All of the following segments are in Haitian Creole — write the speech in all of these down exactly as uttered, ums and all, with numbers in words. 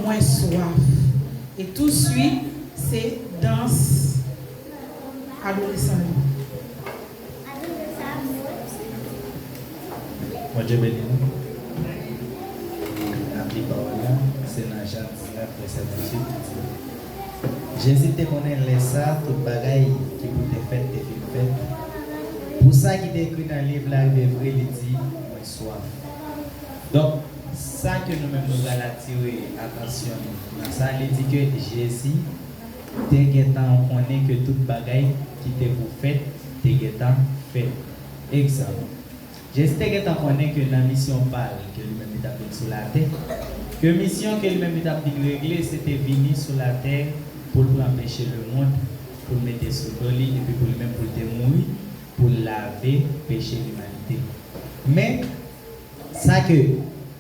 Mwen swaf. E touswit, se dans adolesan yo. Bondye beni nou. N ap li pawòl la, se nan Jan diznèf, vèsè venntuit, li di, Jezi te konnen lè sa a tout bagay ki pou te fèt te fin fèt. Pou sa ki te ekri nan liv la rive vre, li di, Mwen swaf. Donk, sa ke nou menm nou pral atire atansyon nou nan sa, li di ke Jezi te gentan konnen ke tout bagay ki te pou fèt te gentan fèt. Egzanp, Jezi te gentan konnen ke nan misyon pa l, ke li menm li t ap vin sou latè, ke misyon ke li menm li t ap vin regle, se te vini sou latè pou l pran peche lemonn, pou l mete sou do li, epi pou li menm pou l te mouri, pou l lave peche limanite. Men, sa ke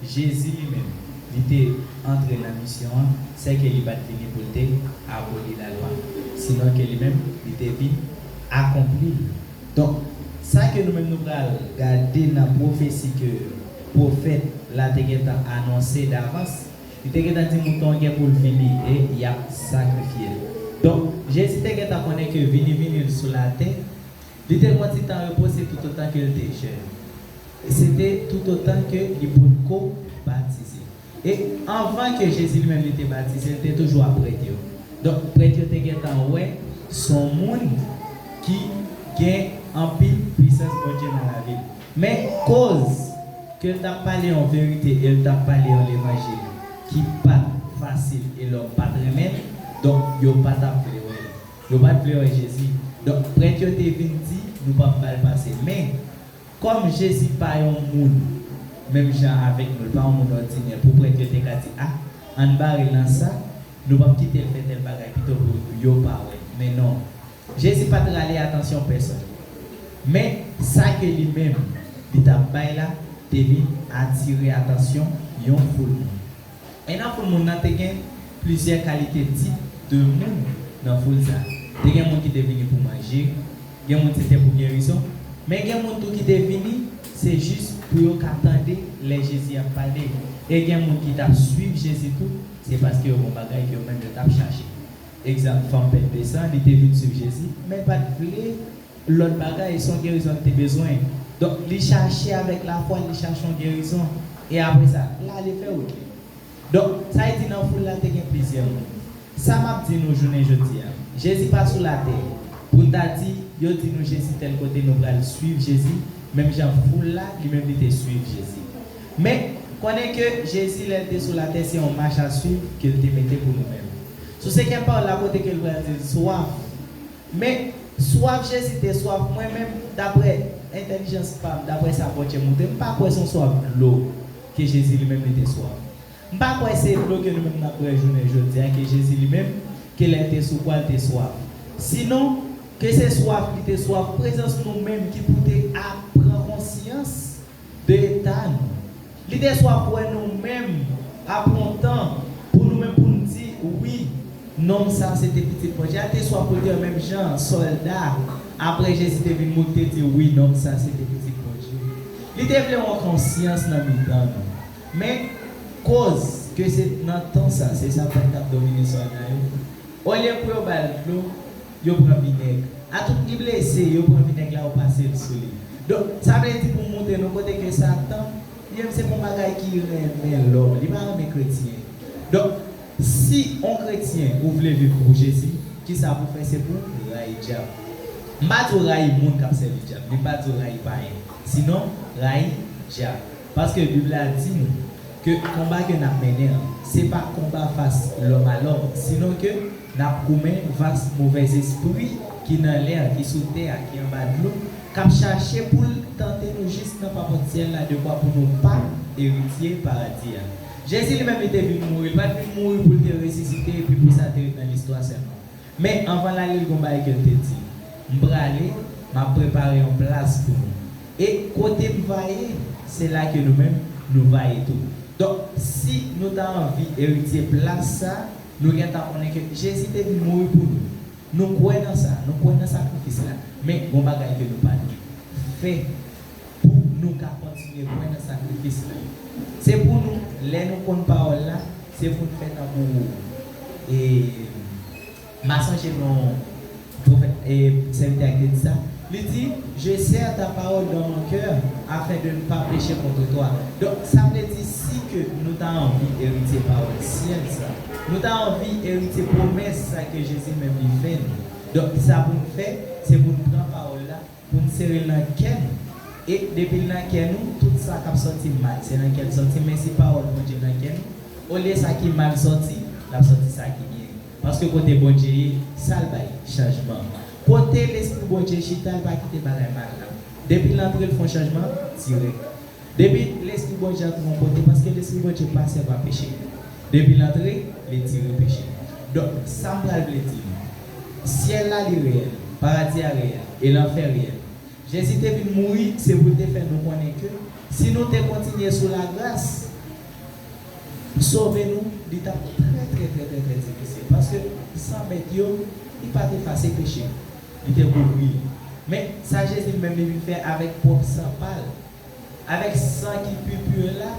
Jezi li menm, li te antre nan misyon an, se ke li pa t vini pou l te aboli lalwa, sinon ke li menm, li te vin akonpli l. Donk, sa ke nou menm nou pral gade nan pwofesi ke pwofèt la te gentan anonse davans, li te gentan di mouton an gen pou l vini e y ap sakrifye l. Donk, Jezi te gentan konnen ke vini, vini l sou latè, li te gen yon ti tan repo, se toutotan ke l te jèn. Se te toutotan ke li potko batize. E anvan ke Jezi li menm li te batize, li te toujou ap prèt yo. Donk, prèt yo te gentan wè s on moun ki gen anpil pwisans Bondye nan lavi l. Men koz ke l t ap pale yon verite e l t ap pale yon levanjil ki pa t fasil e lòm pa t renmen l, donk, yo pa t ap vle wè l. Yo pa t vle wè Jezi. Donk, prèt yo te vin di, nou p ap ba l pase. Men, kòm Jezi pa yon moun, menm jan avèk nou, li pa yon moun òdinè, pou prèt yo te ka di, a, ann bare l nan sa, nou p ap kite l fè tèl bagay, pito pou yo pa wè l. Men non, Jezi pa t rale atansyon pèsonn. Men, sa ke li menm, li t ap bay la, te vin atire atansyon yon foul moun. E nan foul moun nan, te gen plizyè kalite tip de moun nan foul sa a. Te gen moun ki te vini pou manje, gen moun se te pou gerizon, men gen moun tou ki te vini, se jis pou yo ka tande lè Jezi ap pale. E gen moun ki t ap swiv Jezi tou, se paske yo gen yon bagay ke yo menm yo t ap chache. Egzanp, fanm pèt de san, li te vin swiv Jezi, men l pa t vle lòt bagay, se yon gerizon li te bezwen. Donk, li chache avèk lafwa, li chache yon gerizon. E apre sa, l ale fè wout li. Donk, sa vle di nan foul la te gen plizyè moun. Sa m ap di nou jounen jodi a, Jezi pa sou latè pou n ta di, yo di nou Jezi tèl kote, nou pral swiv Jezi, menm jan foul la, li menm li te swiv Jezi. Men, konnen ke Jezi, lè l te sou latè, se yon mach a swiv ke l te mete pou nou menm. Sou senkyèm pawòl la, kote ke l pral di l swaf. Men, swaf Jezi te swaf, mwen menm, daprè entèlijans pa m, daprè sa Bondye montre m, m pa kwè se yon swaf dlo ke Jezi li menm li te swaf. M pa kwè se dlo ke nou menm n ap bwè jounen jodi a ke Jezi li menm, ke lè l te sou kwa l te swaf. Sinon, ke se swaf li te swaf, prezans nou menm ki pou te ap pran konsyans de eta nou. Li te swaf wè nou menm ap pran tan pou nou menm pou n di, wi, nonm sa se te pitit Bondye. Li te swaf pou l te wè menm jan sòlda, apre Jezi te vin mouri, te di, wi, nonm sa se te pitit Bondye. Li te vle yon konsyans nan mitan nou. Men, koz ke se nan tan sa, se Satan k ap domine sòlda yo. Olye pou yo ba l dlo, yo pran vinèg. Atout li blese, yo pran vinèg la, yo pase l sou li. Donk, sa vle di pou m montre nou kote ke Satan, li menm se pa yon bagay ki renmen lòm, li pa renmen kretyen. Donk, si yon kretyen ou vle viv pou Jezi, kisa pou fè? Se pou rayi dyab. M pa di w rayi moun k ap sèvi dyab, ni m pa di w rayi payen. Sinon, rayi dyab. Paske Bib la di nou ke konba ke n ap mennen an, se pa konba fas lòm a lòm, sinon ke n ap goumen fas movèzespri ki nan lè a, ki sou tè a, ki anba dlo, k ap chache pou l tante nou jis nan papòt syèl la, dekwa pou nou pa eritye paradi a. Jezi li menm, li te vin mouri, li pa t vin mouri pou l te resisite epi pou sa te ret nan listwa sèlman. Men, anvan l ale, l gen yon bagay ke l te di, m prale, m ap prepare yon plas pou nou. E kote m va ye, se la ke nou menm, nou va ye tou. Donk, si nou ta anvi eritye plas sa, nou gentan konnen ke Jezi te vin mouri pou nou. Nou kwè nan sa, nou kwè nan sakrifis la. Men, gen yon bagay ke nou pa t fè pou nou ka kontinye kwè nan sakrifis la. Se pou nou, lè nou konn pawòl la, Se pou n fè tankou, e, m a sonje non pwofèt, e, sèvitè a ki te di sa. Li di, je serre ta parole dans mon cœur afin de ne pas pécher contre toi. Donk, sa vle di si ke nou ta anvi eritye pawòl syèl sa, nou ta anvi eritye pwomès sa ke Jezi menm li fè nou. Donk, sa pou n fè, se pou n pran pawòl la, pou n sere l nan kè nou. E depi l nan kè nou, tout sa k ap sòti mal, se nan kè l sòti. Men si pawòl Bondye nan kè nou, olye sa ki mal sòti, l ap sòti sa ki byen. Paske kote Bondye ye, sa l bay chanjman. Kote Lespri Bondye chita, l pa kite bagay mal la. Depi l antre, l fè yon chanjman dirèk. Depi Lespri Bondye antre yon kote, paske Lespri Bondye pa sèvi a peche. Depi l antre, li tire peche. Donk, sa m pral vle di nou, syèl la li reyèl, paradi a reyèl, e lanfè reyèl. Jezi te vin mouri, se pou l te fè nou konnen ke si nou te kontinye sou lagras, sove nou, li t ap trè, trè, trè, trè, trè difisil. Paske san bèt yo, li pa t efase peche. Li te kouvri l. Men, sa Jezi menm li vin fè avèk pwòp san pa l, avèk san ki pi pi la,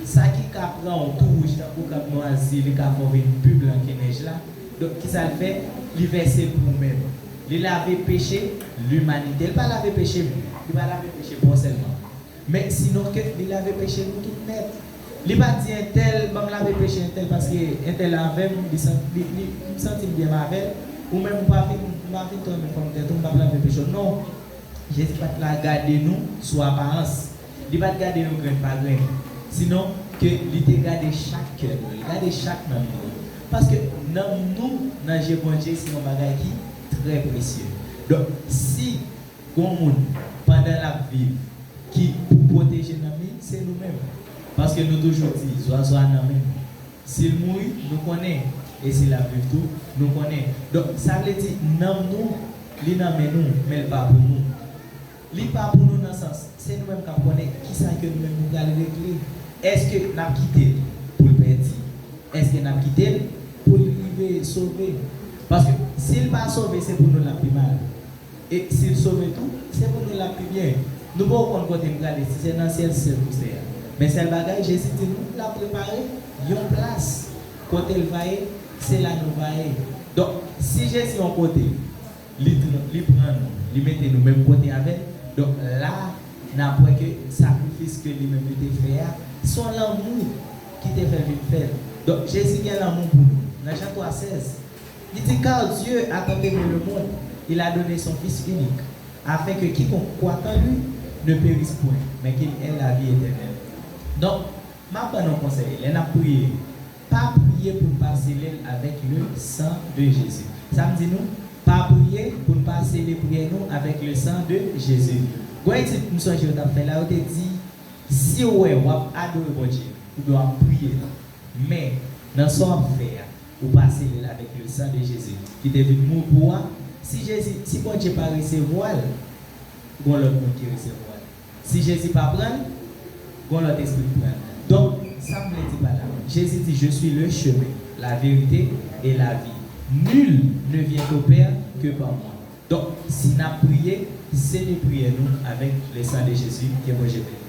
sa ki ka pran w tou wouj tankou krab nwazi, li ka fè w vin pi blan ke nèj la. Donk, kisa l fè? Li vèse l pou ou menm. Li lave peche limanite. Li pa lave peche m, li pa lave peche pa w sèlman. Men sinon ke li lave peche nou tout nèt. Li pa di entèl, ban m lave peche entèl paske entèl avè m, li san-, li, li, m santi m byen m avè l. Ou menm ou pa fin, ou pa fin twò renmen fòm tèt ou, m p ap lave peche w. Non. Jezi pa t la gade nou sou aparans. Li pa t gade nou grenn pa grenn. Sinon ke li te gade chak kè nou, li gade chak nanm nou. Paske nanm nou nan je Bondye se yon bagay ki trè presye. Donk, si gon moun pandan l ap viv ki pou pwoteje nanm li, se nou menm. Paske nou toujou di, zwazo a nan men nou. Si l mouri, nou konnen. E si l ap viv tou, nou konnen. Donk, sa vle di, nanm nou, li nan men nou, men l pa pou nou. Li pa pou nou nan sans, se nou menm k ap konnen kisa ke nou menm nou pral regle. Èske n ap kite l pou l pèdi? Èske n ap kite l pou l rive sove? Paske si l pa sove, se pou nou l ap pi mal. E si l sove tou, se pou nou l ap pi byen. Nou poko konn kote n prale, si se nan syèl, si se pou tè a. Men sèl bagay, Jezi di nou l ap prepare yon plas. Kote l va ye, se la nou va ye. Donk, si Jezi yon kote, li, tr- li pran nou, li mete nou menm kote avè l, donk la, n ap wè ke sakrifis ke li menm li te fè a, se yon lanmou ki te fè l vin fè l. Donk, Jezi gen lanmou pou nou. Nan Jan twa sèz, li di, car Dieu a tant aimé le monde, il a donné son Fils unique, afin que quiconque croit en lui ne périsse point, mais qu'il ait la vie éternelle. Donk, m ap ban nou konsèy, lè n ap priye, pa priye pou n pa sele l avèk le san de Jezi. Sa m di nou, pa priye pou n pa sele priyè nou avèk le san de Jezi. Gon etid m sonje yo t ap fè la, yo te di, si w wè w ap adore Bondye, oubyen w ap priye l, men nan sa w ap fè a, ou pa sele l avèk le san de Jezi, ki te vin mouri pou ou a, si Jezi, si Bondye pa resevwa l, gon lòt moun ki resevwa l. Si Jezi pa pran l, gon lòt espri k pran l. Donk, sa m vle di pa la, Jezi di, je suis le chemin, la vérité et la vie. Nul ne vient au Père que par moi. Donk, si n ap priye, sele priyè nou avèk le san de Jezi, ke Bondye beni.